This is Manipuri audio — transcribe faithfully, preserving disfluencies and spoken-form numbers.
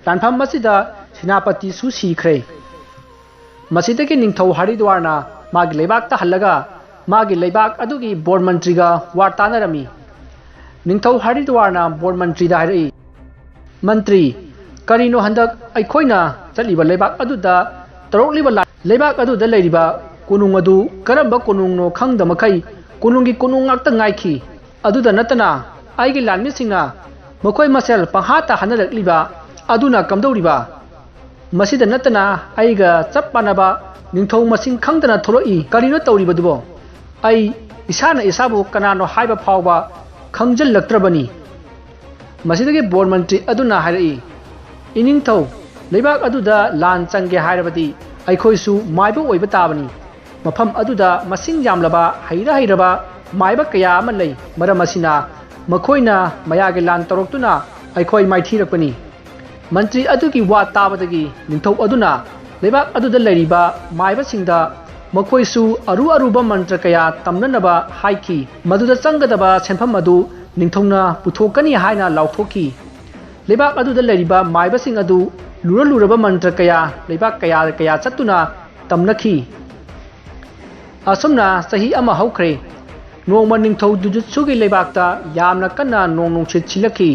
ꯂꯥꯟꯐꯝ ꯑꯁꯤꯗ ꯁꯦꯅꯥꯄꯇꯤꯁꯨ ꯁꯤꯈ꯭ꯔꯦ꯫ ꯃꯁꯤꯗꯒꯤ ꯅꯤꯡꯊꯧ ꯍꯔꯤꯗ꯭ꯋꯥꯔꯅ ꯃꯥꯒꯤ ꯂꯩꯕꯥꯛꯇ ꯍꯜꯂꯒ ꯃꯥꯒꯤ ꯂꯩꯕꯥꯛ ꯑꯗꯨꯒꯤ ꯕꯣꯔ ꯃꯟꯇ꯭ꯔꯤꯒ ꯋꯥ ꯇꯥꯅꯔꯝꯃꯤ꯫ ꯅꯤꯡꯊꯧ ꯍꯔꯤꯗ꯭ꯋꯥꯔꯅ ꯕꯣꯔ ꯃꯟꯇ꯭ꯔꯤꯗ ꯍꯥꯏꯔꯛꯏ, "ꯃꯟꯇ꯭ꯔꯤ, ꯀꯔꯤꯅꯣ ꯍꯟꯗꯛ ꯑꯩꯈꯣꯏꯅ ꯆꯠꯂꯤꯕ ꯂꯩꯕꯥꯛ ꯑꯗꯨꯗ ꯇꯧꯔꯛꯂꯤꯕ ꯂꯥ-, ꯂꯩꯕꯥꯛ ꯑꯗꯨꯗ ꯂꯩꯔꯤꯕ ꯀꯣꯅꯨꯡ ꯑꯗꯨ ꯀꯔꯝꯕ ꯀꯣꯅꯨꯡꯅꯣ ꯈꯪꯗ ꯃꯈꯩ ꯀꯣꯅꯨꯡꯒꯤ ꯀꯣꯅꯨꯡ ꯉꯥꯛꯇ ꯉꯥꯏꯈꯤ꯫ ꯑꯗꯨꯗ ꯅꯠꯇꯅ ꯑꯩꯒꯤ ꯂꯥꯟꯃꯤꯁꯤꯡꯅ ꯃꯈꯣꯏ ꯃꯁꯦꯜ ꯄꯪꯍꯥꯠꯇ ꯍꯥꯠꯅꯔꯛꯂꯤꯕ ꯑꯗꯨꯅ ꯀꯝꯗꯧꯔꯤꯕ? ꯃꯁꯤꯗ ꯅꯠꯇꯅ ꯑꯩꯒ ꯆꯞ ꯃꯥꯟꯅꯕ ꯅꯤꯡꯊꯧ ꯃꯁꯤꯡ ꯈꯪꯗꯅ ꯊꯣꯛꯂꯛꯏ꯫ ꯀꯔꯤꯅꯣ ꯇꯧꯔꯤꯕꯗꯨꯕꯣ? ꯑꯩ ꯏꯁꯥꯅ ꯏꯁꯥꯕꯨ ꯀꯅꯥꯅꯣ ꯍꯥꯏꯕ ꯐꯥꯎꯕ ꯈꯪꯖꯤꯜꯂꯛꯇ꯭ꯔꯕꯅꯤ꯫" ꯃꯁꯤꯗꯒꯤ ꯕꯣꯔ ꯃꯟꯇ꯭ꯔꯤ ꯑꯗꯨꯅ ꯍꯥꯏꯔꯛꯏ, "ꯏꯅꯤꯡꯊꯧ, ꯂꯩꯕꯥꯛ ꯑꯗꯨꯗ ꯂꯥꯟ ꯆꯪꯒꯦ ꯍꯥꯏꯔꯕꯗꯤ ꯑꯩꯈꯣꯏꯁꯨ ꯃꯥꯏꯕ ꯑꯣꯏꯕ ꯇꯥꯕꯅꯤ꯫ ꯃꯐꯝ ꯑꯗꯨꯗ ꯃꯁꯤꯡ ꯌꯥꯝꯂꯕ ꯍꯩꯔ ꯍꯩꯔꯕ ꯃꯥꯏꯕ ꯀꯌꯥ ꯑꯃ ꯂꯩ꯫ ꯃꯔꯝ ꯑꯁꯤꯅ ꯃꯈꯣꯏꯅ ꯃꯌꯥꯒꯤ ꯂꯥꯟ ꯇꯧꯔꯛꯇꯨꯅ ꯑꯩꯈꯣꯏ ꯃꯥꯏꯊꯤꯔꯛꯄꯅꯤ꯫" ꯃꯟꯇ꯭ꯔꯤ ꯑꯗꯨꯒꯤ ꯋꯥ ꯇꯥꯕꯗꯒꯤ ꯅꯤꯡꯊꯧ ꯑꯗꯨꯅ ꯂꯩꯕꯥꯛ ꯑꯗꯨꯗ ꯂꯩꯔꯤꯕ ꯃꯥꯏꯕꯁꯤꯡꯗ ꯃꯈꯣꯏꯁꯨ ꯑꯔꯨ ꯑꯔꯨꯕ ꯃꯟꯇ꯭ꯔ ꯀꯌꯥ ꯇꯝꯅꯅꯕ ꯍꯥꯏꯈꯤ꯫ ꯃꯗꯨꯗ ꯆꯪꯒꯗꯕ ꯁꯦꯟꯐꯝ ꯑꯗꯨ ꯅꯤꯡꯊꯧꯅ ꯄꯨꯊꯣꯛꯀꯅꯤ ꯍꯥꯏꯅ ꯂꯥꯎꯊꯣꯛꯈꯤ꯫ ꯂꯩꯕꯥꯛ ꯑꯗꯨꯗ ꯂꯩꯔꯤꯕ ꯃꯥꯏꯕꯁꯤꯡ ꯑꯗꯨ ꯂꯨꯔ ꯂꯨꯔꯕ ꯃꯟꯇ꯭ꯔ ꯀꯌꯥ ꯂꯩꯕꯥꯛ ꯀꯌꯥ ꯀꯌꯥ ꯆꯠꯇꯨꯅ ꯇꯝꯅꯈꯤ꯫ ꯑꯁꯨꯝꯅ ꯆꯍꯤ ꯑꯃ ꯍꯧꯈ꯭ꯔꯦ꯫ ꯅꯣꯡꯃ ꯅꯤꯡꯊꯧ ꯖꯨꯖꯨꯠꯁꯨꯒꯤ ꯂꯩꯕꯥꯛꯇ ꯌꯥꯝꯅ ꯀꯟꯅ ꯅꯣꯡ ꯅꯨꯡꯁꯤꯠ ꯁꯤꯜꯂꯛꯈꯤ꯫